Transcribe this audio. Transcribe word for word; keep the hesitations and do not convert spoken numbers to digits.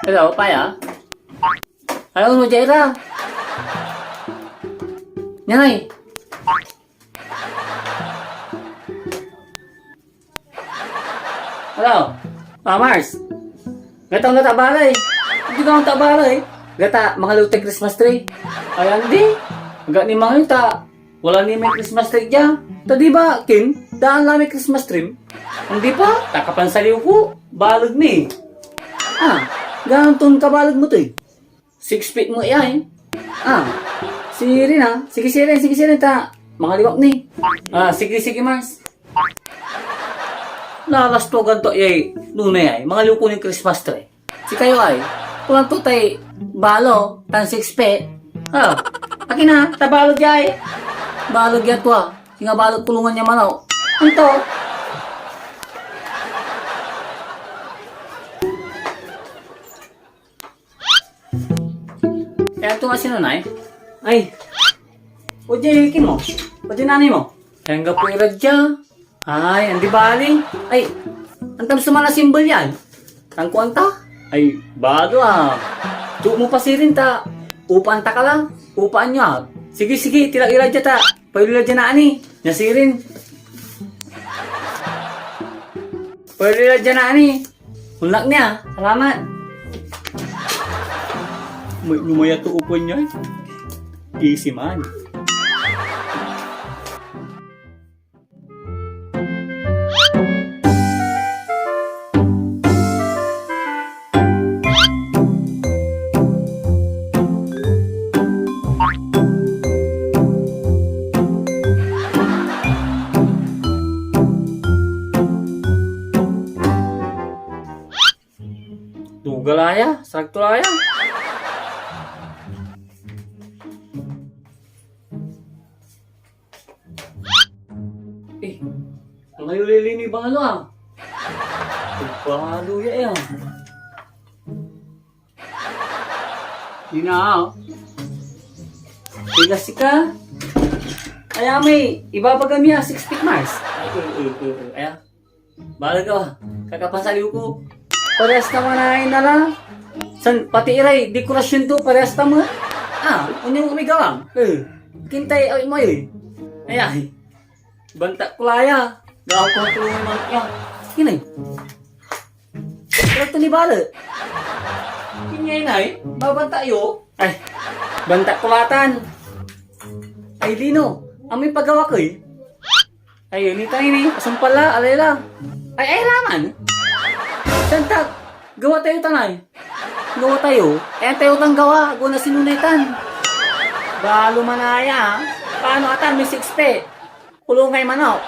Hello, Paya? Hello, no, Jaira? Nanay? Hello? Ah, Mars? Gata, gata balay. Hindi ka ta balay. Gata, mangalaw tay Christmas tree. Ay, andi. Aga ni mangita. Wala ni may Christmas tree dia. Ta di ba, Kim? Daan la may Christmas tree. Andi pa? Takapansaliw ko. Baleg ni. Ah, ganton kabaleg mo to eh. Six feet mo iya eh. Ah, sirin ah. Sige, sirin, sige, sirin ta. Mangaliwak ni. Ah, sige, sige, Mars. Nalastogan to ay nunay ay. Mangaliw ko nin Christmas tree. Sikayo ay. Kulang to tay balo, tan six feet. Ah, akin na, ta balo di ay. Balo di atwa. Singa balo kulungan niya mano. Anto? Kaya ito nga sinunay? Ay. O di, Kim mo? O di, nanay mo? Kaya nga po ira dya. Ay, andi bali. Ay, antam sa mga simbol yan? Tan kuanta? Ay, balo ah. Tuo mo pa sirin ta. Upaan ta ka la. Upaan nyo ah. Sige, sige, tila ira dya ta. Pwede la dyan na ani. Nya sirin. Pwede la dyan na ani. Unlak niya. Salamat. May lumaya to upan niya. Easy man. Duga la ya, sarag to la ya. Eh, ang ayulili ni balo ah. Ay, balo ya ya. Ina, oh. Tigas ka. Aya may ibabaga mi ah, six feet Mars. Ay, ay, ay, ay, ay, aya. Balag ka, kakapansaliw ko. Parehas naman ay na lang. San, pati iray dekorasyon to, parehas naman. Ah, ano yung may gawang? Eh, kintay, ay, mo eh. Ay, ay. Banta ko la ya. Gawa ko ang tulong ng manok niya. Yun eh. Pero ito ni Bala. Yun nga yun ay. Babanta yo. Ay, banta ko la tan. Ay, Lino. Amoy pagawa ko eh. Ay, ini tayo ni. Asumpal la, alay la. Ay, ay, raman. Santa, gawa tayo tanay. Gawa tayo. Eh, tayo tang gawa. Gawa na sinunay tan. Balo manaya, ah. Paano atan may six pe? Kulungay manok.